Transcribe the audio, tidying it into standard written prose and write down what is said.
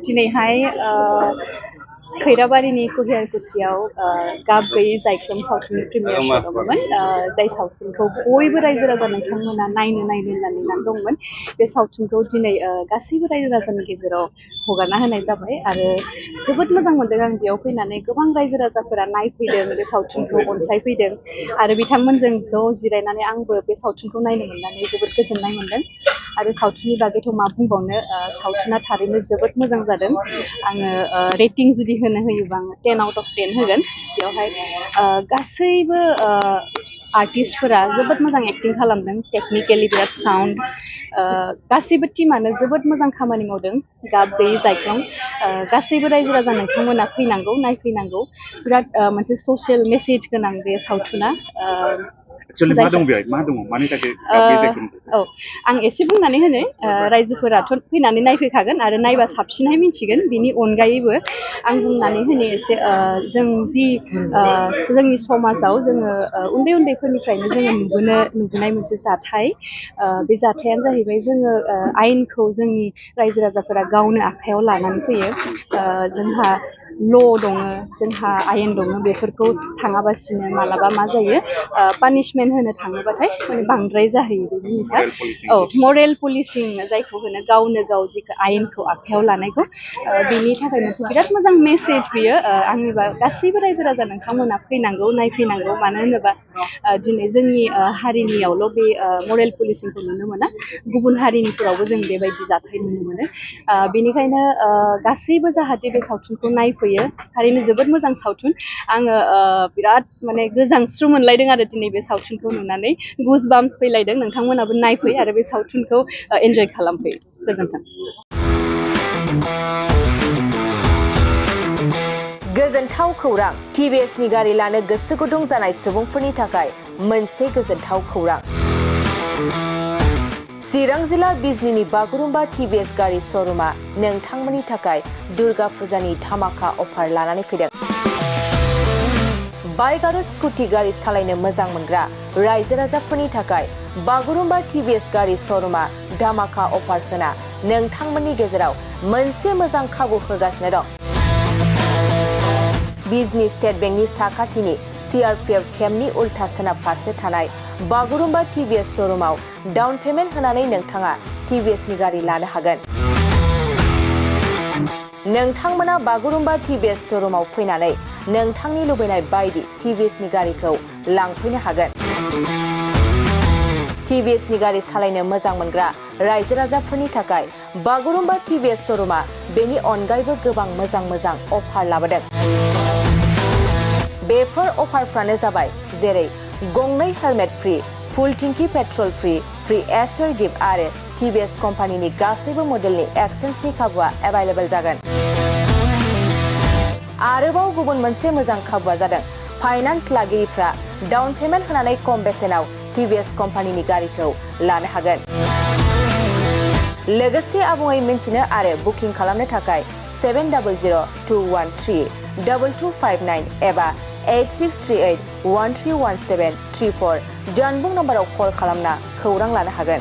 दिनैहाय खैराबारिनि कुहियारकुसियाव गाब गैयै जायख्लं सावथुननि प्रिमियार शो दंमोन जाय सावथुनखौ बयबो रायजो राजा नोंथांमोना नायनो होननानै दंमोन बे सावथुनखौ दिनै गासैबो रायजो राजानि गेजेराव हगारना होनाय जाबाय आरो जोबोद मोजां मोनदों आं बेयाव फैनानै गोबां रायजो राजाफोरा नायफैदों बे सावथुनखौ अनसायफैदों आरो बिथांमोनजों ज' जिरायनानै आंबो बे सावथुनखौ नायनो मोननानै जोबोद गोजोननाय मोनदों आरो सावथुननि बागैथ' मा बुंबावनो सावथुना थारैनो जोबोद मोजां जादों आङो रेटिं जुदि होयोबा आङो 10 आउट अफ 10 होगोन बेवहाय गासैबो आर्टिस्टफोरा जोबोद मोजां एक्टिं खालामदों टेक्निकेलि बिराद साउन्ड गासैबो टीमानो जोबोद मोजां खामानि मावदों गाब गैयै जायख्लं गासैबो रायजो राजा नोंथांमोना फैनांगौ नायफैनांगौ बिराद मोनसे ससियेल मेसेज गोनां बे सावथुना आं एसे बुंनानै होनो रायजोफोराथ' फैनानै नायफैखागोन आरो नायबा साबसिनहाय मिथिगोन बिनि अनगायैबो आं बुंनानै होनो एसे जों जि जोंनि समाजाव जोङो उन्दैफोरनिफ्रायनो जोङो नुबोनाय मोनसे जाथाय बे जाथायानो जाहैबाय जोङो आयेनखौ जोंनि रायजो राजाफोरा गावनो आखायाव लानानै फैयो जोंहा ल' दङ जोंहा आयेन दङ बेफोरखौ थाङाबासिनो मालाबा मा जायो पानिशमेन्ट होनो थाङोबाथाय माने बांद्राय जाहैयो बे जिनिसा मरेल पुलिसिं जायखौ होनो गावनो गाव जिखौ आयेनखौ आखायाव लानायखौ बेनि थाखाय मोनसे बिराद मोजां मेसेज बियो आंनिबा गासैबो रायजो राजा नोंथांमोना फैनांगौ नायफैनांगौ मानो होनोबा दिनै जोंनि हारिनियावल' बे मरेल पुलिसिंखौ नुनो मोना गुबुन हारिनिफोरावबो जों बेबायदि जाथाय नुनो मोनो बेनिखायनो गासैबो जाहाथे बे सावथुनखौ नायफैयो थारैनो जोबोद मोजां सावथुन आङो बिराद माने गोजांस्रु मोनलायदों आरो दिनै बे सावथुनखौ नुनानै गुजबाम्स फैलायदों नोंथांमोनाबो नायफै आरो बे सावथुनखौ एन्जय खालामफै गोजोन्थों गोजोनथाव खौरां टिभिएसनि गारि लानो गोसो गुदुं जानाय सुबुंफोरनि थाखाय मोनसे गोजोनथाव खौरां चिरां जिल्ला बिजनीनि बागुरुम्बा टिभिएस गारि श'रुमा नोंथांमोननि थाखाय दुर्गा फुजानि धामाका अफार लानानै फैदों बाइक आरो स्कुटि गारि सालायनो मोजां मोनग्रा रायजो राजाफोरनि थाखाय बागुरुम्बा टिभिएस गारि श'रुमा धामाका अफार होना नोंथांमोननि गेजेराव मोनसे मोजां खाबु होगासिनो दं बिजनी स्टेट बेंकनि साखाथिनि सीआरपीएफ केम्पनि उल्था सोनाब फारसे थानाय बागुरुम्बा टिभिएस श'रुमाव डाउन पेमेन्ट होनानै नोंथाङा टिभिएसनि गारि लानो हागोन नोंथांमोना बागुरुम्बा टिभिएस श'रुमाव फैनानै नोंथांनि लुबैनाय बायदि टिभिएसनि गारिखौ लांफैनो हागोन टिभिएसनि गारि सालायनो मोजां मोनग्रा रायजो राजाफोरनि थाखाय बागुरुम्बा टिभिएस श'रुमा बेनि अनगायैबो गोबां मोजां अफार लाबोदों बेफोर अफारफ्रानो जाबाय जेरै गंनै हेलमेट फ्रि फुल टिंकी पेट्रल फ्रि एसर गिफ्ट आरो टिभिएस कम्पानिनि गासैबो मडेलनि एक्सचेन्जनि खाबुआ एभेलेबल जागोन आरोबाव गुबुन मोनसे मोजां खाबुआ जादों फाइनान्स लागिरिफ्रा डाउन पेमेन्ट होनानै खम बेसेनाव टिभिएस कम्पानिनि गारिखौ लानो हागोन लोगोसे आबुङै मिन्थिनो आरो बुकिं खालामनो थाखाय 7002132259 एबा 8638131734 जानबुं नम्बराव कल खालामना खौरां लानो हागोन